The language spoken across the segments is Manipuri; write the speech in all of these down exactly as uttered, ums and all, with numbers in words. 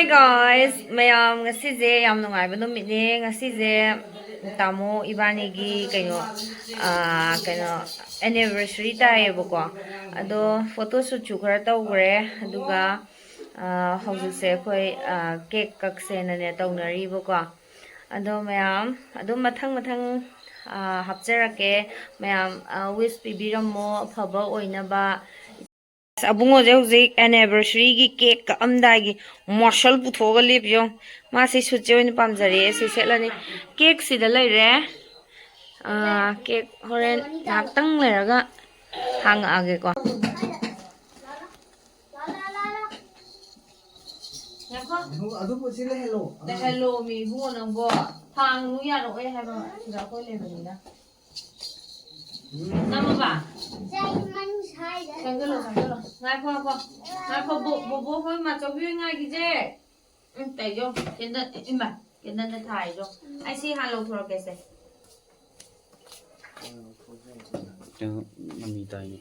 Hi guys, ꯃꯌꯥꯝ, ꯉꯁꯤꯁꯦ ꯌꯥꯝ ꯅꯨꯡꯉꯥꯏꯕ ꯅꯨꯃꯤꯠꯅꯦ꯫ ꯉꯁꯤꯁꯦ ꯇꯥꯃꯣ ꯏꯕꯥꯅꯤꯒꯤ ꯀꯩꯅꯣ, ꯑꯥ, ꯀꯩꯅꯣ, anniversary ꯇꯥꯏꯌꯦꯕꯀꯣ꯫ ꯑꯗꯣ photo shootꯁꯨ ꯈꯔ ꯇꯧꯈ꯭ꯔꯦ, ꯑꯗꯨꯒ, ꯑꯥ, ꯍꯧꯖꯤꯛꯁꯦ ꯑꯩꯈꯣꯏ, ꯑꯥ, cake ꯀꯛꯁꯦꯅꯅꯦ ꯇꯧꯅꯔꯤꯕꯀꯣ꯫ ꯑꯗꯣ ꯃꯌꯥꯝ ꯑꯗꯨꯝ ꯃꯊꯪ ꯃꯊꯪ, ꯑꯥ, ꯍꯥꯞꯆꯔꯛꯀꯦ꯫ ꯃꯌꯥꯝ, ꯑꯥ, wish ꯄꯤꯕꯤꯔꯝꯃꯣ ꯑꯐꯕ ꯑꯣꯏꯅꯕ꯫ ꯑꯁ, ꯑꯕꯨꯡꯉꯣꯁꯦ ꯍꯧꯖꯤꯛ anniversaryꯒꯤ cake ꯀꯛꯑꯝꯗꯥꯏꯒꯤ ꯃꯥꯔꯁꯜ ꯄꯨꯊꯣꯛꯑꯒ ꯂꯦꯞꯄꯤ ꯌꯦꯡꯉꯨ꯫ ꯃꯥ ꯁꯤ suitꯁꯦ ꯑꯣꯏꯅ ꯄꯥꯝꯖꯔꯦ, ꯁꯤ ꯁꯦꯠꯂꯅꯤ꯫ Cakeꯁꯤꯗ ꯂꯩꯔꯦ꯫ ꯑꯥ, cake ꯍꯣꯔꯦꯟ ꯉꯥꯏꯍꯥꯛꯇꯪ ꯂꯩꯔꯒ ꯍꯥꯡꯉꯛꯑꯒꯦꯀꯣ꯫ ꯉꯥꯏꯈꯣ꯫ ꯑꯗꯨ-, ꯑꯗꯨꯕꯨ ꯁꯤ ꯂꯩꯍꯜꯂꯣ꯫ ꯂꯩꯍꯜꯂꯣ ꯃꯤ ꯏꯕꯨꯡꯉꯣ ꯅꯪꯕꯣ꯫ ꯊꯥꯡ ꯅꯨꯡ ꯌꯥꯔꯛꯑꯣꯏ ꯍꯥꯏꯕ ꯁꯤꯗ ꯑꯩꯈꯣꯏ ꯂꯩꯕꯅꯤꯅ꯫ ꯅꯝꯃꯕ? ꯆꯪꯁꯤꯜꯂꯣ, ꯆꯪꯁꯤꯜꯂꯣ꯫ ꯉꯥꯏꯈꯣ, ꯉꯥꯏꯈꯣ꯫ ꯉꯥꯏꯈꯣ, ꯕꯣ-, ꯕꯣꯕꯣ ꯍꯣꯏ ꯃꯥꯆꯧꯕꯤ ꯍꯣꯏ ꯉꯥꯏꯈꯤꯁꯦ꯫ ꯎꯝ, ꯇꯩꯖꯧ꯫ ꯀꯦꯟꯗꯜ, ꯏꯃꯥ, ꯀꯦꯟꯗꯜꯗ ꯊꯥꯏꯖꯧ꯫ ꯑꯩ ꯁꯤ ꯍꯥꯟꯅ ꯂꯧꯊꯣꯔꯛꯀꯦꯁꯦ꯫ ꯀꯩꯅꯣ, ꯃꯃꯤ ꯇꯥꯏꯅꯦ꯫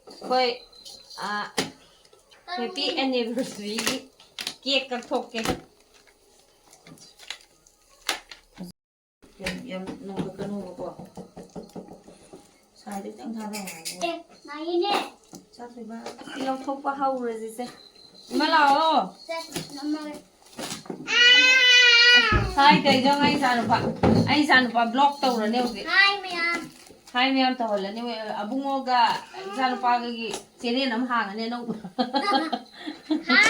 ꯑꯩꯈꯣꯏ, ꯑ, happy anniversaryꯒꯤ cake ꯀꯛꯊꯣꯛꯀꯦ꯫ ꯌꯥꯝ, ꯌꯥꯝ ꯅꯣꯡꯈꯠꯀꯅꯣꯕꯀꯣ꯫ ꯁꯥꯏꯗ ꯈꯤꯇꯪ ꯊꯥꯗꯧ ꯍꯥꯏꯕ꯫ ꯑꯦ, ꯉꯥꯏꯌꯨꯅꯦ꯫ ꯆꯥꯊꯣꯏꯕ꯫ ꯁꯤ ꯂꯧꯊꯣꯛꯄ ꯍꯧꯔꯁꯤꯁꯦ꯫ ꯏꯃꯥ ꯂꯥꯛꯑꯣ꯫ ꯁꯦ, ꯅꯝꯃꯒꯦ꯫ ꯍꯥꯏ, ꯀꯩꯗꯧ ꯑꯩ ꯏꯆꯥꯅꯨꯄꯥ? ꯑꯩ ꯏꯆꯥꯅꯨꯄꯥ block ꯇꯧꯔꯅꯤ ꯍꯧꯖꯤꯛ꯫ ꯍꯥꯏ ꯃꯌꯥꯝ꯫ ꯍꯥꯏ ꯃꯌꯥꯝ ꯇꯧꯍꯜꯂꯅꯤ꯫ ꯑꯕꯨꯡꯉꯣꯒ ꯏꯆꯥꯅꯨꯄꯥꯒꯒꯤ channel ꯑꯃ ꯍꯥꯡꯉꯅꯤ ꯑꯅꯧꯕ꯫ ꯍꯥꯏ꯫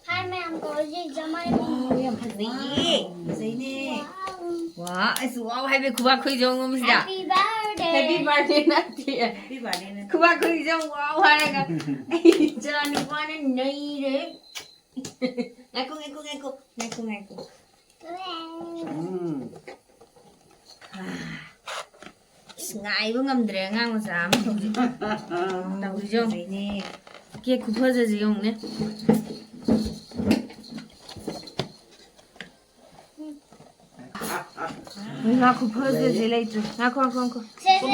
ꯍꯥꯏ ꯃꯌꯥꯝ ꯇꯧꯔꯁꯤ, ꯖꯃꯥꯏ꯫ ꯋꯥꯎ, ꯌꯥꯝ ꯐꯖꯩꯌꯦ꯫ ꯐꯖꯩꯅꯦ꯫ ꯋꯥꯎ꯫ ꯋꯥ, ꯑꯁ, ꯋꯥꯎ ꯍꯥꯏꯕꯩ ꯈꯨꯕꯥꯛ ꯈꯨꯏꯖꯧ ꯉꯝꯁꯤꯗ꯫ Happy birthday꯫ Happy birthday ꯅꯠꯇꯦ꯫ Happy birthday ꯅꯠꯇꯦ꯫ ꯈꯨꯕꯥꯛ ꯈꯨꯏꯖꯧ ꯋꯥꯎ ꯍꯥꯏꯔꯒ ꯑꯩ ꯏꯆꯥ ꯅꯨꯄꯥꯅ ꯅꯩꯔꯦ꯫ ꯉꯥꯏꯈꯣ, ꯉꯥꯏꯈꯣ, ꯉꯥꯏꯈꯣ꯫ ꯉꯥꯏꯈꯣ, ꯉꯥꯏꯈꯣ꯫ ꯎꯝ꯫ ꯑꯁ, ꯉꯥꯏꯕ ꯉꯝꯗ꯭ꯔꯦ ꯑꯉꯥꯡ ꯃꯆꯥ ꯑꯃ ꯍꯧꯖꯤꯛ ꯇꯧꯔꯤꯁꯦ ꯌꯦꯡꯉꯨ꯫ ꯐꯖꯩꯅꯦ꯫ Cake ꯈꯨꯐꯖꯁꯦ ꯌꯦꯡꯉꯨꯅꯦ꯫ ꯉꯥ ꯈꯨꯐꯖꯁꯦ ꯂꯩꯇ꯭ꯔꯦ꯫ ꯉꯥꯏꯈꯣ, ꯉꯥꯏꯈꯣ, ꯉꯥꯏꯈꯣ꯫ ꯁꯦ, ꯁꯦ꯫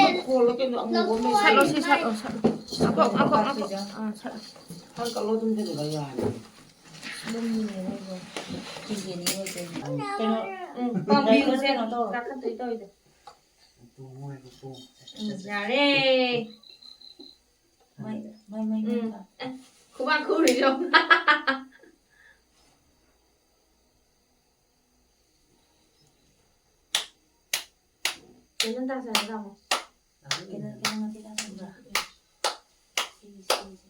ꯁꯠꯂꯣ, ꯁꯤ ꯁꯠꯂꯣ, ꯁꯠꯂꯣ꯫ ꯉꯥꯏꯈꯣ, ꯉꯥꯏꯈꯣ, ꯉꯥꯏꯈꯣ꯫ ꯑꯥ, ꯁꯠꯂꯣ꯫ ꯈꯔ ꯀꯠꯂꯣ, ꯑꯗꯨꯝ ꯊꯤꯜꯂꯒ ꯌꯥꯔꯅꯤ꯫ ꯂꯨꯝꯃꯤꯅꯦ ꯃꯣꯏꯗꯣ꯫ ꯀꯦꯖꯤ ꯑꯅꯤ ꯑꯣꯏꯗꯣꯏꯅꯦ꯫ ꯀꯩꯅꯣ, ꯎꯝ, ꯄꯥꯝꯕꯤꯒꯁꯦ ꯀꯩꯅꯣ ꯇꯧꯔꯣ꯫ ꯀꯥꯈꯠꯇꯣꯏ ꯇꯧꯔꯤꯗꯣ꯫ ꯇꯣꯡꯉꯣ ꯍꯥꯏꯕ, ꯇꯣꯡꯉꯣ꯫ ꯎꯝ, ꯌꯥꯔꯦ꯫ ꯃꯩ, ꯃꯩ, ꯃꯩ, ꯃꯩ ꯎꯝ꯫ ꯊꯥ-, ꯑꯦ, ꯈꯨꯕꯥꯛ ꯈꯨꯔꯤꯗꯣ꯫ ꯀꯩꯅꯣ ꯇꯥꯁꯜꯂꯦ, ꯇꯥꯃꯣ꯫ ꯀꯩꯅꯣ, ꯀꯩꯅꯣ ꯃꯆꯦ ꯇꯥꯁꯜꯂꯦ꯫ ꯁꯤ, ꯁꯤ, ꯁꯤ꯫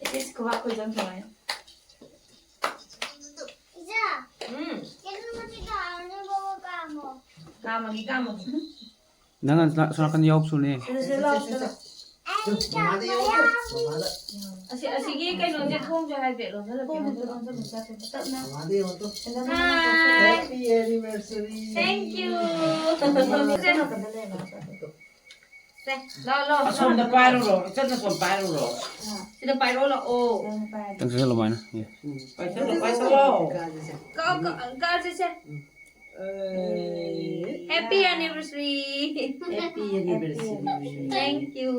ꯏꯁ, ꯏꯁ, ꯈꯨꯕꯥꯛ ꯈꯨꯖꯪ ꯁꯨꯃꯥꯏꯅ꯫ ꯏꯆꯥ, ꯎꯝ꯫ ꯀꯩꯅꯣ ꯃꯆꯦ ꯇꯥꯔꯅꯤ, ꯕꯕꯥ ꯀꯥꯝꯃꯣ꯫ ꯀꯥꯝꯃꯒꯦ, ꯀꯥꯝꯃꯒꯦ꯫ ꯅꯪ ꯑꯁꯣꯝ ꯅꯥꯀꯟꯗ ꯌꯥꯎ ꯁꯨꯅꯦ꯫ ꯁꯤꯗ, ꯁꯤꯗ ꯂꯥꯎ, ꯁꯤꯗ꯫ ꯃꯃꯥꯗ ꯌꯦꯡꯉꯣ, ꯃꯃꯥꯗ꯫ ꯑꯁꯤ, ꯑꯁꯤꯒꯤ ꯀꯩꯅꯣꯁꯦ ꯊꯣꯡꯁꯦ ꯍꯥꯏꯐꯦꯠ ꯂꯣꯟꯁꯤꯜꯂꯛꯀꯦ꯫ ꯊꯣꯡꯁꯦ ꯂꯣꯟꯁꯤꯜꯂꯛꯀꯦ꯫ ꯇꯞꯅ꯫ ꯃꯃꯥꯗ ꯌꯦꯡꯉꯣ꯫ ꯍꯥꯏ꯫ Happy anniversary꯫ Thank you꯫ ꯁꯦ, ꯂꯥꯎ, ꯂꯥꯎ꯫ ꯑꯁꯣꯝꯗ ꯄꯥꯏꯔꯨꯔꯣ, ꯏꯆꯟ ꯑꯁꯣꯝ ꯄꯥꯏꯔꯨꯔꯣ꯫ ꯁꯤꯗ ꯄꯥꯏꯔꯛꯑꯣ ꯂꯥꯛꯑꯣ꯫ ꯆꯪꯁꯤꯜꯂꯣ ꯑꯗꯨꯃꯥꯏꯅ꯫ ꯎꯝ, ꯄꯥꯏꯁꯜꯂꯣ, ꯄꯥꯏꯁꯜꯂꯣ꯫ ꯀꯛ-, ꯀꯛ-, ꯀꯛꯑꯁꯦ, ꯁꯦ꯫ ꯎꯝ꯫ ꯑꯦ꯫ Happy anniversary꯫ Happy anniversary꯫ Thank you꯫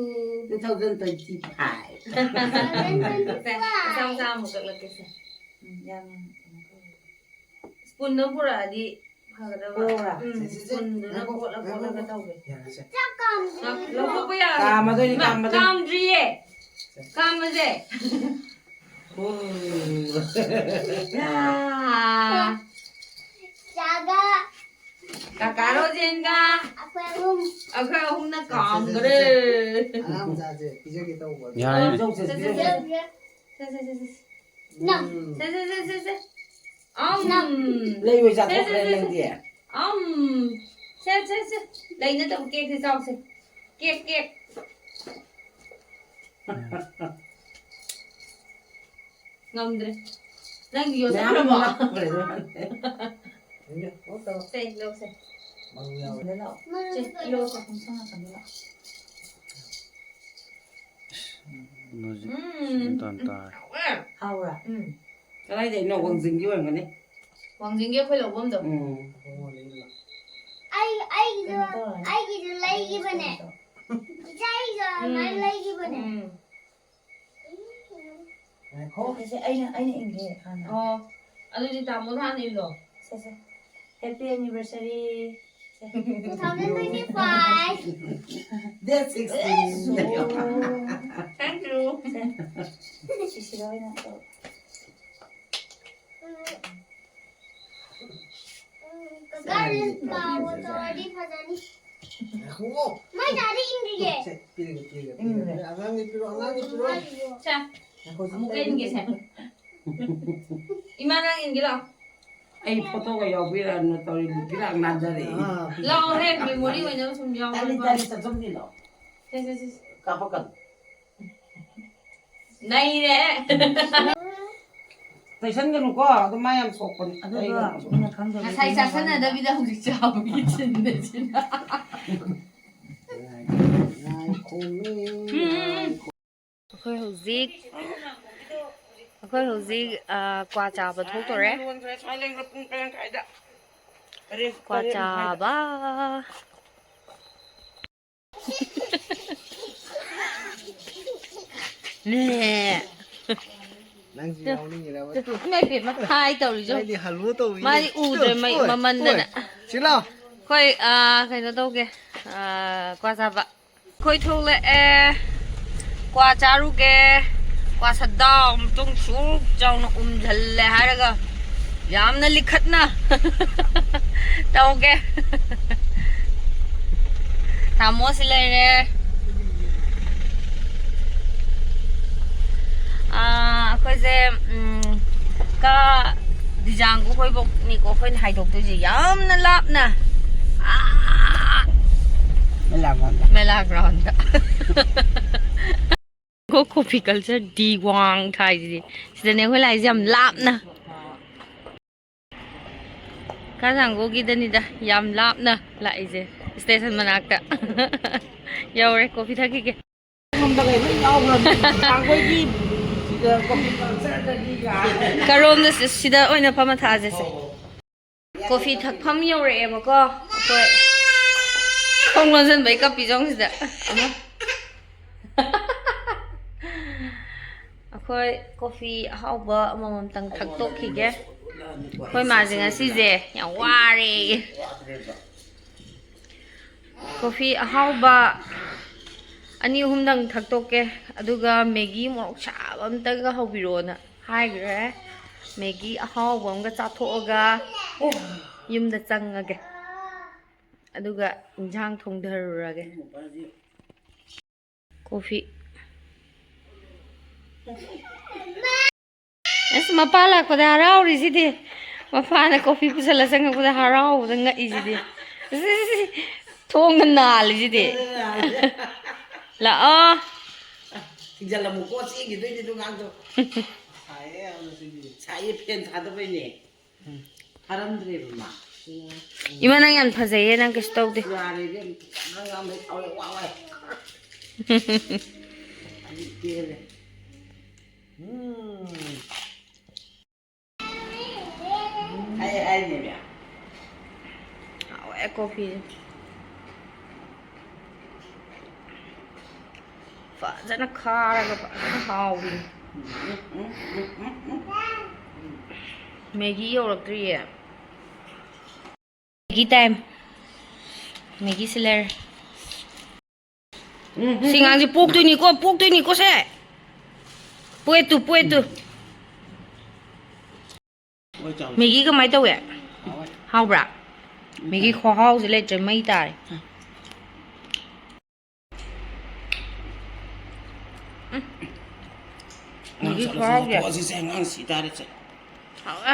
Two thousand twenty-five꯫ ꯁꯦ, ꯃꯆꯥ ꯃꯆꯥ ꯑꯃꯨꯛ ꯀꯛꯂꯛꯀꯦꯁꯦ꯫ ꯎꯝ, ꯌꯥꯝ, ꯌꯥꯝ ꯀꯩꯅꯣ ꯇꯧꯋꯦ꯫ Spoon ꯑꯃ ꯄꯨꯔꯛꯑꯗꯤ ꯐꯒꯗꯕ꯫ ꯄꯨꯔꯛꯎꯔꯥ? ꯎꯝ, ꯁꯦ, ꯁꯦ, ꯁꯦ꯫ Spoon ꯗꯨꯅ ꯉꯥꯏꯈꯣ, ꯀꯣꯠꯂ ꯉꯥꯏꯈꯣ, ꯀꯣꯠꯂꯒ ꯉꯥꯏꯈꯣ꯫ ꯇꯧꯒꯦ꯫ ꯌꯥꯔꯦ, ꯁꯦ꯫ ꯉꯥꯏꯈꯣ, ꯂꯧꯊꯣꯛꯄ ꯌꯥꯔꯣꯏ꯫ ꯀꯥꯝꯃꯗꯣꯏꯅꯤ, ꯃꯥ, ꯀꯥꯝꯃꯗꯣꯏꯅꯤ꯫ ꯀꯥꯝꯗ꯭ꯔꯤꯌꯦ꯫ ꯁꯦ꯫ ꯀꯥꯝꯃꯁꯦ꯫ ꯎꯝ꯫ ꯌꯥ꯫ ꯆꯥꯒ꯫ ꯀꯀꯥ ꯔꯣꯖꯦꯟꯒ꯫ ꯑꯩꯈꯣꯏ ꯑꯍꯨꯝ꯫ ꯑꯩꯈꯣꯏ ꯑꯍꯨꯝꯅ ꯁꯦ, ꯁꯦ, ꯁꯦ, ꯀꯥꯝꯈ꯭ꯔꯦ꯫ ꯁꯦ, ꯁꯦ꯫ ꯑꯉꯥꯡ ꯃꯆꯥꯁꯦ ꯄꯤꯖꯒꯦ ꯇꯧꯕ꯫ ꯌꯥꯔꯦ꯫ ꯁꯦ, ꯁꯦ, ꯁꯦ, ꯁꯦ꯫ ꯁꯦ, ꯁꯦ, ꯁꯦ, ꯁꯦ꯫ ꯅꯝ꯫ ꯁꯦ, ꯁꯦ, ꯁꯦ, ꯁꯦ, ꯁꯦ꯫ ꯑꯝ꯫ ꯅꯝ꯫ ꯂꯩꯔꯣꯏ ꯆꯥꯊꯣꯛꯈ꯭ꯔꯦ ꯁꯦ, ꯁꯦ, ꯁꯦ, ꯁꯦ꯫ ꯅꯪꯗꯤ꯫ ꯑꯝ꯫ ꯁꯦ, ꯁꯦ, ꯁꯦ꯫ ꯂꯩ ꯅꯠꯇꯕ cake ꯁꯦ ꯆꯥꯎꯁꯦ꯫ Cake, cake꯫ ꯉꯝꯗ꯭ꯔꯦ꯫ ꯅꯪꯗꯤ ꯃꯌꯥꯝ ꯌꯣꯠꯁꯟꯈ꯭ꯔꯕꯣ? ꯂꯥꯛꯈ꯭ꯔꯦ ꯑꯗꯨꯅ꯫ ꯁꯦ, ꯂꯧꯁꯦ꯫ ꯃꯔꯨ ꯌꯥꯎꯋꯦ꯫ ꯁꯤꯗ ꯂꯥꯛꯑꯣ꯫ ꯁꯦ, ꯂꯧꯁꯦ꯫ ꯅꯣꯏꯁꯦ ꯎꯝ꯫ ꯁꯤꯟ ꯇꯥꯟ ꯇꯥꯔꯦ꯫ ꯍꯥꯎꯕ꯭ꯔꯥ? ꯎꯝ꯫ ꯀꯗꯥꯏꯗꯩꯅꯣ? ꯋꯥꯡꯖꯤꯡꯒꯤ ꯑꯣꯏꯔꯝꯒꯅꯤ꯫ ꯋꯥꯡꯖꯤꯡꯒꯤ ꯑꯩꯈꯣꯏ ꯂꯧꯐꯝꯗꯣ꯫ ꯎꯝ꯫ ꯑꯩ, ꯑꯩꯒꯤꯁꯨ, ꯀꯩꯅꯣ ꯇꯧꯔꯅꯤ꯫ ꯑꯩꯒꯤꯁꯨ ꯂꯩꯈꯤꯕꯅꯦ꯫ ꯏꯆꯥꯒꯤꯁꯨ ꯑꯗꯨꯃꯥꯏꯅ ꯎꯝ꯫ ꯂꯩꯈꯤꯕꯅꯦ꯫ ꯎꯝ꯫ ꯉꯥꯏꯈꯣ꯫ ꯁꯦ, ꯁꯦ, ꯑꯩꯅ, ꯑꯩꯅ ꯏꯟꯒꯦ ꯍꯥꯟꯅ꯫ ꯑꯣ, ꯑꯗꯨꯗꯤ ꯇꯥꯃꯣꯗ ꯍꯥꯟꯅ ꯏꯜꯂꯣ꯫ ꯁꯦ, ꯁꯦ꯫ Happy anniversary꯫ ꯁꯦ꯫ Two thousand twenty-five꯫ Date sixteen꯫ ꯑꯣ꯫ Thank you꯫ ꯁꯦ꯫ ꯁꯤꯁꯤꯒ ꯑꯣꯏꯅ ꯇꯧ꯫ ꯀꯀꯥ, ꯔꯤꯜꯁ ꯄꯥꯎ ꯇꯧꯔꯗꯤ ꯐꯖꯅꯤ꯫ ꯉꯥꯏꯈꯣ꯫ ꯃꯥꯏ ꯗꯥꯗꯤ ꯏꯟꯗ꯭ꯔꯤꯌꯦ꯫ ꯁꯦ, ꯄꯤꯔꯒꯦ, ꯄꯤꯔꯒꯦ, ꯄꯤꯔꯒꯦ꯫ ꯏꯟꯗ꯭ꯔꯦ꯫ ꯑꯉꯥꯡꯒꯤ ꯄꯤꯔꯣ, ꯑꯉꯥꯡꯒꯤ ꯄꯤꯔꯣ꯫ ꯁꯦ, ꯉꯥꯏꯈꯣ, ꯑꯃꯨꯛꯀ ꯏꯟꯒꯦꯁꯦ꯫ ꯏꯃꯥ, ꯅꯪ ꯏꯟꯒꯦ ꯂꯥꯎ꯫ ꯑꯩ ꯐꯣꯇꯣꯒ ꯌꯥꯎꯕꯤꯔꯛꯑꯅꯨ ꯇꯧꯔꯤ, ꯄꯤꯔꯛ ꯅꯥꯟꯊꯔꯛꯏ꯫ ꯑꯥ, ꯂꯥꯎꯍꯦ, memory ꯑꯣꯏꯅꯕ ꯁꯨꯝ ꯌꯥꯎ꯫ ꯇꯥꯅꯤ, ꯇꯥꯅꯤ, ꯆꯠꯆꯝꯅꯤ ꯂꯥꯎ꯫ ꯁꯦ, ꯁꯦ, ꯁꯦ, ꯁꯦ꯫ ꯀꯥꯞꯄꯛꯀꯅꯨ꯫ ꯅꯩꯔꯦ꯫ ꯇꯩꯁꯟꯒꯅꯨꯀꯣ, ꯑꯗꯨ ꯃꯥ ꯌꯥꯝ ꯁꯣꯛꯄꯅꯤ꯫ ꯑꯗꯨꯒ ꯑꯩ ꯃꯤꯅ ꯈꯪꯗꯕ ꯉꯁꯥꯏ ꯃꯤꯅ ꯆꯥꯁꯟꯅꯗꯕꯤꯗ ꯍꯧꯖꯤꯛ ꯆꯥꯕꯒꯤ ꯆꯤꯟꯕꯁꯤꯅ꯫ ꯉꯥꯏꯈꯣꯃꯤ꯫ ꯎꯝ꯫ ꯑꯩꯈꯣꯏ ꯍꯧꯖꯤꯛ, ꯑꯩꯈꯣꯏ ꯍꯧꯖꯤꯛ, ꯑ, ꯀ꯭ꯋꯥ ꯆꯥꯕ ꯊꯣꯛꯇꯣꯔꯦ꯫ ꯂꯣꯟꯈ꯭ꯔꯦ, ꯁ꯭ꯋꯥꯏ ꯂꯩꯈ꯭ꯔꯦ, ꯄꯨꯡ ꯇꯔꯦꯠ ꯃꯈꯥꯏꯗ꯫ ꯇꯔꯦꯠ, ꯀ꯭ꯋꯥ ꯇꯔꯦꯠ ꯃꯈꯥꯏꯗ꯫ ꯆꯥꯕ꯫ ꯅꯦ꯫ ꯅꯪꯁꯨ ꯌꯥꯎꯅꯤꯡꯉꯤꯔꯕ? ꯏꯃꯥ ꯏꯕꯦꯝꯃ, ꯍꯥꯏ ꯇꯧꯔꯤꯁꯦ꯫ ꯑꯩꯗꯤ ꯍꯜꯂꯣ ꯇꯧꯔꯤ꯫ ꯃꯥꯗꯤ ꯎꯗ꯭ꯔꯦ, ꯑꯣꯏ, ꯃꯩ ꯑꯣꯏ, ꯃꯃꯟꯗꯅ꯫ ꯑꯣꯏ꯫ ꯁꯤ ꯂꯥꯎ꯫ ꯑꯩꯈꯣꯏ, ꯑ, ꯀꯩꯅꯣ ꯇꯧꯒꯦ, ꯑ, ꯀ꯭ꯋꯥ ꯆꯥꯕ꯫ ꯑꯩꯈꯣꯏ ꯊꯣꯛꯂꯛꯑꯦ꯫ ꯀ꯭ꯋꯥ ꯆꯥꯔꯨꯒꯦ꯫ ꯀ꯭ꯋꯥ ꯁꯠꯗꯥꯎ ꯑꯃꯇꯪ ꯁꯨꯛ ꯆꯥꯎꯅ ꯎꯝꯁꯤꯜꯂꯦ ꯍꯥꯏꯔꯒ ꯌꯥꯝꯅ ꯂꯤꯈꯠꯅ ꯇꯧꯒꯦ꯫ ꯇꯥꯃꯣꯁꯤ ꯂꯩꯔꯦ꯫ ꯑꯥ, ꯑꯩꯈꯣꯏꯁꯦ, ꯎꯝ, ꯀꯥ ꯗꯤꯖꯥꯡꯒꯨ ꯈꯣꯏꯕꯣꯛꯅꯤꯀꯣ ꯑꯩꯈꯣꯏꯅ ꯍꯥꯏꯗꯣꯛꯇꯣꯏꯁꯦ ꯌꯥꯝꯅ ꯂꯥꯞꯅ꯫ ꯑꯥ! ꯃꯦꯂꯥ ꯒ꯭ꯔꯥꯎꯟꯗ꯫ ꯃꯦꯂꯥ ꯒ꯭ꯔꯥꯎꯟꯗ꯫ ꯀꯣ ꯀꯣꯐꯤ ꯀꯜꯆꯔ ꯗꯤ ꯋꯥꯡ ꯊꯥꯏꯁꯤꯗꯤ꯫ ꯁꯤꯗꯅꯦ ꯑꯩꯈꯣꯏ ꯂꯥꯛꯏꯁꯦ ꯌꯥꯝ ꯂꯥꯞꯅ꯫ ꯀꯥ ꯁꯥꯡꯒꯣꯒꯤꯗꯅꯤꯗ ꯌꯥꯝ ꯂꯥꯞꯅ ꯂꯥꯛꯏꯁꯦ, ꯁ꯭ꯇꯦꯁꯟ ꯃꯅꯥꯛꯇ꯫ ꯌꯧꯔꯦ, ꯀꯣꯐꯤ ꯊꯛꯈꯤꯒꯦ꯫ ꯁꯣꯝꯗ ꯀꯩ ꯂꯣꯏ ꯌꯥꯎꯈ꯭ꯔꯕꯅꯤ꯫ ꯁꯥꯡꯒꯣꯏꯒꯤ, ꯁꯤꯗ ꯀꯣꯐꯤ ꯀꯜꯆꯔꯗꯒꯤ ꯀꯥꯏ꯫ ꯀꯔꯣꯝꯗ ꯁꯤ-, ꯁꯤꯗ ꯑꯣꯏꯅ ꯐꯝꯃ ꯊꯛꯑꯁꯦ ꯁꯦ꯫ ꯀꯣꯐꯤ ꯊꯛꯐꯝ ꯌꯧꯔꯛꯑꯦꯕꯀꯣ ꯑꯩꯈꯣꯏ꯫ ꯊꯣꯡ ꯂꯣꯟꯁꯤꯟꯕꯩ ꯀꯞꯄꯤ ꯆꯣꯡꯁꯤꯗ ꯑꯃ꯫ ꯑꯩꯈꯣꯏ ꯀꯣꯐꯤ ꯑꯍꯥꯎꯕ ꯑꯃꯃꯝꯇꯪ ꯊꯛꯇꯣꯛꯈꯤꯒꯦ꯫ ꯑꯩꯈꯣꯏ ꯃꯥꯁꯦ ꯉꯁꯤꯁꯦ ꯌꯥꯝ ꯋꯥꯔꯦ꯫ ꯀꯣꯐꯤ ꯑꯍꯥꯎꯕ ꯑꯅꯤ ꯑꯍꯨꯝꯗꯪ ꯊꯛꯇꯣꯛꯀꯦ, ꯑꯗꯨꯒ ꯃꯦꯒꯤ ꯃꯣꯔꯣꯛ ꯁꯥꯕ ꯑꯝꯇꯒ ꯍꯧꯕꯤꯔꯛꯑꯣꯅ ꯍꯥꯏꯈ꯭ꯔꯦ꯫ ꯃꯦꯒꯤ ꯑꯍꯥꯎꯕ ꯑꯃꯒ ꯆꯥꯊꯣꯛꯑꯒ ꯌꯨꯝꯗ ꯆꯪꯉꯒꯦ, ꯑꯗꯨꯒ ꯏꯟꯁꯥꯡ ꯊꯣꯡꯊꯔꯨꯔꯒꯦ꯫ ꯀꯣꯐꯤ꯫ ꯑꯁ, ꯃꯄꯥ ꯂꯥꯛꯄꯗ ꯍꯔꯥꯎꯔꯤꯁꯤꯗꯤ꯫ ꯃꯄꯥꯅ ꯀꯣꯐꯤ ꯄꯨꯁꯜꯂ ꯆꯪꯉꯛꯄꯗ ꯍꯔꯥꯎꯕꯗ ꯉꯛꯏꯁꯤꯗꯤ꯫ ꯑꯁ, ꯊꯣꯡꯒ ꯅꯥꯜꯂꯤꯁꯤꯗꯤ꯫ ꯂꯥꯛꯑꯣ꯫ ꯊꯤꯡꯖꯤꯜꯂꯝꯃꯨꯀꯣ, ꯆꯦꯟꯈꯤꯗꯣꯏꯅꯦ ꯑꯗꯨ ꯑꯉꯥꯡꯗꯣ꯫ ꯁꯥꯏꯌꯦ ꯌꯥꯝꯅ ꯁꯤꯗꯤ꯫ ꯁꯥꯏꯌꯦ, ꯐꯦꯟ ꯊꯥꯗꯕꯩꯅꯦ꯫ ꯐꯥꯔꯝꯗ꯭ꯔꯦꯕ ꯃꯥ꯫ ꯏꯃꯥ, ꯅꯪ ꯌꯥꯝ ꯐꯖꯩꯌꯦ, ꯅꯪ ꯀꯩꯁꯨ ꯇꯧꯗꯦ꯫ ꯌꯥꯔꯦ ꯏꯕꯦꯝ, ꯅꯪ ꯌꯥꯝ ꯍꯩ ꯍꯥꯎꯋꯦ, ꯋꯥ ꯋꯥ꯫ ꯑꯗꯨ ꯄꯦꯜꯂꯦ꯫ ꯎꯝ꯫ ꯍꯥꯏ, ꯍꯥꯏꯅꯦ ꯃꯌꯥꯝ꯫ ꯍꯥꯎꯋꯦ ꯀꯣꯐꯤꯁꯦ꯫ ꯐꯖꯅ ꯈꯥꯔꯒ ꯐꯖꯅ ꯍꯥꯎꯕꯤꯅꯤ꯫ ꯃꯦꯒꯤ ꯌꯧꯔꯛꯇ꯭ꯔꯤꯌꯦ꯫ ꯃꯦꯒꯤ ꯇꯥꯏꯝ꯫ ꯃꯦꯒꯤꯁꯤ ꯂꯩꯔꯦ꯫ ꯁꯤ ꯉꯥꯡꯁꯦ ꯄꯣꯛꯇꯣꯏꯅꯤꯀꯣ, ꯄꯣꯛꯇꯣꯏꯅꯤꯀꯣ ꯁꯦ꯫ ꯄꯣꯛꯑꯦ ꯇꯨ, ꯄꯣꯛꯑꯦ ꯇꯨ꯫ ꯃꯦꯒꯤ ꯀꯃꯥꯏꯅ ꯇꯧꯋꯦ? ꯍꯥꯎꯕ꯭ꯔꯥ? ꯃꯦꯒꯤ ꯈꯨꯍꯥꯎꯁꯦ ꯂꯩꯇ꯭ꯔꯦ, ꯃꯩ ꯇꯥꯔꯦ꯫ ꯎꯝ꯫ ꯃꯦꯒꯤ ꯈꯨꯍꯥꯎꯁꯦ꯫ ꯊꯣꯛꯑꯁꯤꯁꯦ, ꯑꯉꯥꯡ ꯁꯤ ꯇꯥꯔꯦꯁꯦ꯫ ꯍꯥꯎꯋꯦ꯫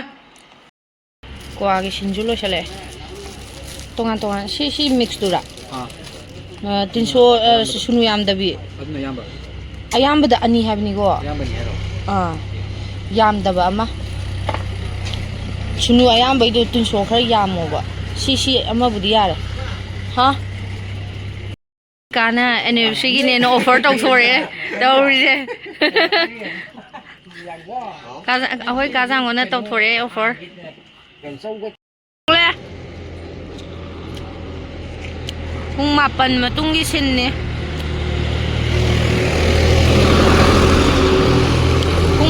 ꯀ꯭ꯋꯥꯒꯤ ꯁꯤꯟꯁꯨ ꯂꯣꯏꯁꯤꯜꯂꯛꯑꯦ꯫ ꯇꯣꯉꯥꯟ ꯇꯣꯉꯥꯟ ꯁꯤ, ꯁꯤ ꯃꯤꯛꯁꯇꯨꯔꯥ? ꯑꯥ꯫ ꯑ, ꯇꯤꯟꯁꯣ, ꯑ, ꯑꯌꯥꯝꯕꯗ꯫ ꯁꯨꯅꯨ ꯌꯥꯝꯗꯕꯤ꯫ ꯑꯗꯨꯅ ꯑꯌꯥꯝꯕ꯫ ꯑꯌꯥꯝꯕꯗ ꯑꯅꯤ ꯍꯥꯏꯕꯅꯤꯀꯣ꯫ ꯑꯌꯥꯝꯕꯅꯤ ꯍꯥꯏꯔꯣ? ꯑꯥ꯫ ꯌꯥꯝꯗꯕ ꯑꯃ꯫ ꯁꯨꯅꯨ ꯑꯌꯥꯝꯕꯩꯗꯣ ꯇꯤꯟꯁꯣ ꯈꯔ ꯌꯥꯝꯃꯣꯕ꯫ ꯁꯤ, ꯁꯤ ꯑꯃꯕꯨꯗꯤ ꯌꯥꯔꯦ꯫ ꯍꯥ? ꯀꯥꯅ anniversary-ꯒꯤꯅꯦꯅ offer ꯇꯧꯊꯣꯔꯛꯑꯦ ꯇꯧꯔꯤꯁꯦ꯫ ꯀꯥꯖꯥ-, ꯑꯩꯈꯣꯏ ꯀꯥꯖꯥꯡꯉꯣꯅ ꯇꯧꯊꯣꯔꯛꯑꯦ offer꯫ ꯄꯨꯡ ꯃꯥꯄꯟ ꯃꯇꯨꯡꯒꯤ ꯁꯤꯟꯅꯤ꯫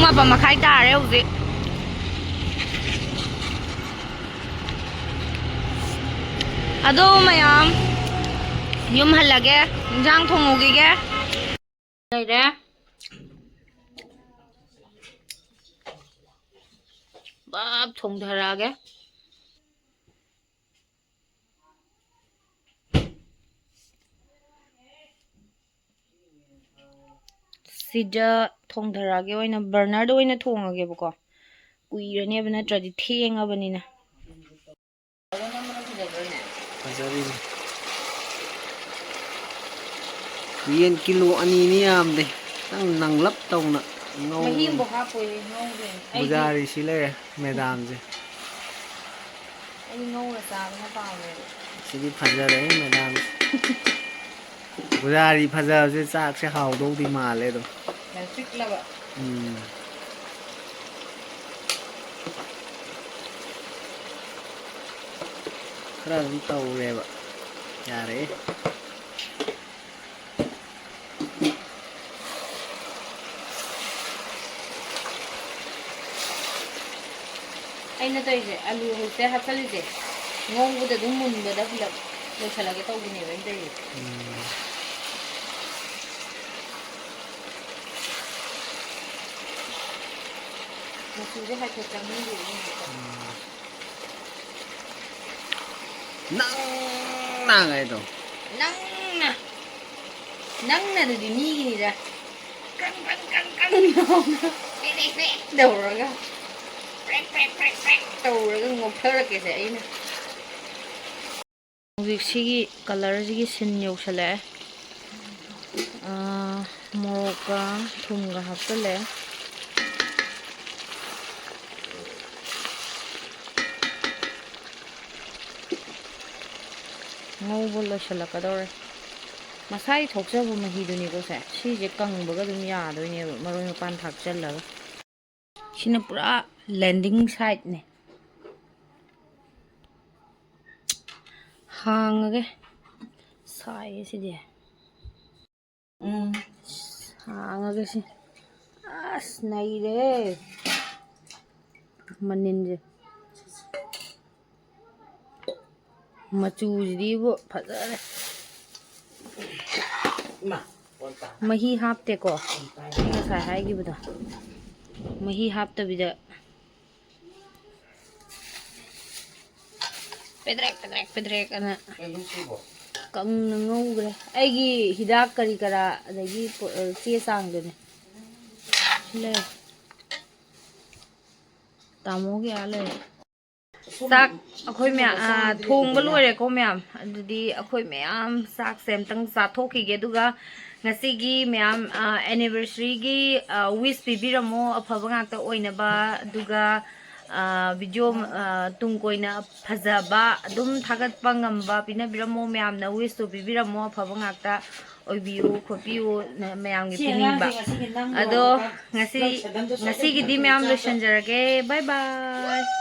ꯃꯥꯄꯟ ꯃꯈꯥꯏ ꯇꯥꯔꯦ ꯍꯧꯖꯤꯛ꯫ ꯑꯗꯣ ꯃꯌꯥꯝ, ꯌꯨꯝ ꯍꯜꯂꯒꯦ, ꯏꯟꯁꯥꯡ ꯊꯣꯡꯉꯨꯈꯤꯒꯦ꯫ ꯂꯩꯔꯦ꯫ ꯕꯥꯞ ꯊꯣꯡꯊꯔꯛꯑꯒꯦ꯫ ꯁꯤꯗ ꯊꯣꯡꯊꯔꯛꯑꯒꯦ ꯑꯣꯏꯅ, ꯕꯔꯅꯔꯗ ꯑꯣꯏꯅ ꯊꯣꯡꯉꯒꯦꯕꯀꯣ꯫ ꯀꯨꯏꯔꯅꯦꯕ, ꯅꯠꯇ꯭ꯔꯗꯤ ꯊꯦꯡꯉꯕꯅꯤꯅ꯫ ꯐꯖꯔꯤꯅꯤ꯫ ꯌꯦꯟ ꯀꯤꯂꯣ ꯑꯅꯤꯅꯤ ꯌꯥꯝꯗꯦ꯫ ꯈꯤꯇꯪ ꯅꯪꯂꯞ ꯇꯧꯅ ꯉꯧ-, ꯃꯍꯤ ꯑꯃꯐꯥꯎ ꯍꯥꯞꯄꯣꯏꯌꯦ, ꯉꯧꯗꯣꯏꯅꯦ꯫ ꯑꯩꯗꯤ ꯕꯨꯖꯥꯔꯤ ꯁꯤ ꯂꯩꯔꯦ, ꯃꯦꯗꯥꯝꯁꯦ꯫ ꯑꯩ ꯉꯧꯔ ꯆꯥꯕꯅ ꯄꯥꯝꯃꯦꯕ꯫ ꯁꯤꯗꯤ ꯐꯖꯔꯦ, ꯃꯦꯗꯥꯝ꯫ ꯕꯨꯖꯥꯔꯤ ꯐꯖꯕꯁꯦ ꯆꯥꯛꯁꯦ ꯍꯥꯎꯗꯧꯗꯤ ꯃꯥꯜꯂꯦ ꯑꯗꯨꯝ꯫ ꯌꯥꯝ ꯄꯤꯛꯂꯕ꯫ ꯎꯝ꯫ ꯈꯔ ꯑꯗꯨꯝ ꯇꯧꯔꯦꯕ꯫ ꯌꯥꯔꯦ꯫ ꯑꯩꯅ ꯇꯧꯔꯤꯁꯦ, ꯑꯂꯨ ꯍꯧꯖꯤꯛꯇ ꯍꯥꯞꯆꯜꯂꯤꯁꯦ, ꯉꯧꯕꯗ ꯑꯗꯨꯝ ꯃꯨꯟꯕꯗ ꯄꯨꯂꯞ ꯂꯣꯏꯁꯤꯜꯂꯒꯦ ꯇꯧꯕꯅꯦꯕ ꯑꯩꯅ ꯇꯧꯔꯤꯁꯦ꯫ ꯎꯝ꯫ ꯃꯆꯨꯁꯦ ꯍꯥꯏꯐꯦꯠ ꯆꯪꯍꯟꯕꯤꯔꯒ ꯌꯦꯡꯒꯦꯀꯣ꯫ ꯎꯝ꯫ ꯅꯪ ꯅꯪ ꯍꯥꯏꯗꯣ꯫ ꯅꯪꯅ, ꯅꯪꯅ ꯑꯗꯨꯗꯤ ꯃꯤꯒꯤꯅꯤꯗ꯫ ꯀ꯭ꯔꯪ, ꯀ꯭ꯔꯪ, ꯀ꯭ꯔꯪ, ꯀ꯭ꯔꯪ ꯂꯥꯎꯅ ꯄ꯭ꯔꯦꯛ, ꯄ꯭ꯔꯦꯛ, ꯄ꯭ꯔꯦꯛ ꯇꯧꯔꯒ, ꯄ꯭ꯔꯦꯛ, ꯄ꯭ꯔꯦꯛ, ꯄ꯭ꯔꯦꯛ ꯇꯧꯔꯒ ꯉꯧꯊꯔꯛꯀꯦꯁꯦ ꯑꯩꯅ꯫ ꯍꯧꯖꯤꯛ ꯁꯤꯒꯤ ꯀꯂꯔꯁꯤꯒꯤ ꯁꯤꯟ ꯌꯧꯁꯜꯂꯛꯑꯦ꯫ ꯑꯥ, ꯃꯣꯔꯣꯛꯀ ꯊꯨꯝꯒ ꯍꯥꯞꯆꯜꯂꯦ꯫ ꯉꯧꯕ ꯂꯣꯏꯁꯤꯜꯂꯛꯀꯗꯧꯔꯦ꯫ ꯃꯁꯥꯒꯤ ꯊꯣꯛꯆꯕ ꯃꯍꯤꯗꯨꯅꯤꯀꯣ ꯁꯦ꯫ ꯁꯤꯁꯦ ꯀꯪꯕꯒ ꯑꯗꯨꯝ ꯌꯥꯗꯣꯏꯅꯦꯕ, ꯃꯔꯣꯏ ꯃꯄꯥꯡ ꯊꯥꯛꯆꯜꯂꯒ꯫ ꯁꯤꯅ ꯄꯨꯔꯥ ꯂꯦꯟꯗꯤꯡ ꯁꯥꯏꯠꯅꯦ꯫ ꯍꯥꯡꯉꯒꯦ꯫ ꯁꯥꯏꯌꯦ ꯁꯤꯗꯤ꯫ ꯎꯝ, ꯍꯥꯡꯉꯒꯦ ꯁꯤ꯫ ꯑ, ꯑꯁ, ꯅꯩꯔꯦꯍꯦ ꯃꯅꯤꯟꯁꯦ꯫ ꯃꯆꯨꯁꯤꯗꯤꯕꯨ ꯐꯖꯔꯦ꯫ ꯃꯍꯤ ꯍꯥꯞꯇꯦꯀꯣ, ꯑꯩ ꯉꯁꯥꯏ ꯍꯥꯏꯈꯤꯕꯗꯣ꯫ ꯃꯍꯤ ꯍꯥꯞꯇꯕꯤꯗ ꯄꯦꯗ꯭ꯔꯦꯛ ꯄꯦꯗ꯭ꯔꯦꯛ ꯄꯦꯗ꯭ꯔꯦꯛ ꯑꯅ ꯀꯪꯅ ꯉꯧꯈ꯭ꯔꯦ꯫ ꯑꯩꯒꯤ ꯍꯤꯗꯥꯛ ꯀꯔꯤ ꯀꯔꯥ, ꯑꯗꯒꯤ ꯄꯣ-, ꯆꯦ ꯆꯥꯡꯗꯨꯅꯦ꯫ ꯁꯤ ꯂꯩꯔꯦ꯫ ꯇꯥꯃꯣꯒꯤ ꯑꯥ ꯂꯩꯔꯦ꯫ ꯆꯥꯛ ꯑꯩꯈꯣꯏ ꯃꯌꯥꯝ, ꯑꯥ, ꯊꯣꯡꯕ ꯂꯣꯏꯔꯦꯀꯣ ꯃꯌꯥꯝ꯫ ꯑꯗꯨꯗꯤ ꯑꯩꯈꯣꯏ ꯃꯌꯥꯝ ꯆꯥꯛꯁꯦ ꯑꯝꯇꯪ ꯆꯥꯊꯣꯛꯈꯤꯒꯦ꯫ ꯑꯗꯨꯒ ꯉꯁꯤꯒꯤ ꯃꯌꯥꯝ, ꯑꯥ, anniversaryꯒꯤ, ꯑꯥ, wish ꯄꯤꯕꯤꯔꯝꯃꯣ, ꯑꯐꯕ ꯉꯥꯛꯇ ꯑꯣꯏꯅꯕ꯫ ꯑꯗꯨꯒ, ꯑꯥ, video, ꯑꯥ, ꯇꯨꯡ ꯀꯣꯏꯅ ꯐꯖꯕ ꯑꯗꯨꯝ ꯊꯥꯒꯠꯄ ꯉꯝꯕ ꯄꯤꯅꯕꯤꯔꯝꯃꯣ꯫ ꯃꯌꯥꯝꯅ wishꯇꯣ ꯄꯤꯕꯤꯔꯝꯃꯣ, ꯑꯐꯕ ꯉꯥꯛꯇ ꯑꯣꯏꯕꯤꯌꯨ ꯈꯣꯠꯄꯤꯌꯨ, ꯅ-, ꯃꯌꯥꯝꯒꯤ ꯄꯤꯅꯤꯡꯕ꯫ ꯑꯗꯣ ꯉꯁꯤ, ꯉꯁꯤꯒꯤꯗꯤ ꯃꯌꯥꯝ ꯂꯣꯏꯁꯤꯟꯖꯔꯒꯦ꯫ Bye bye꯫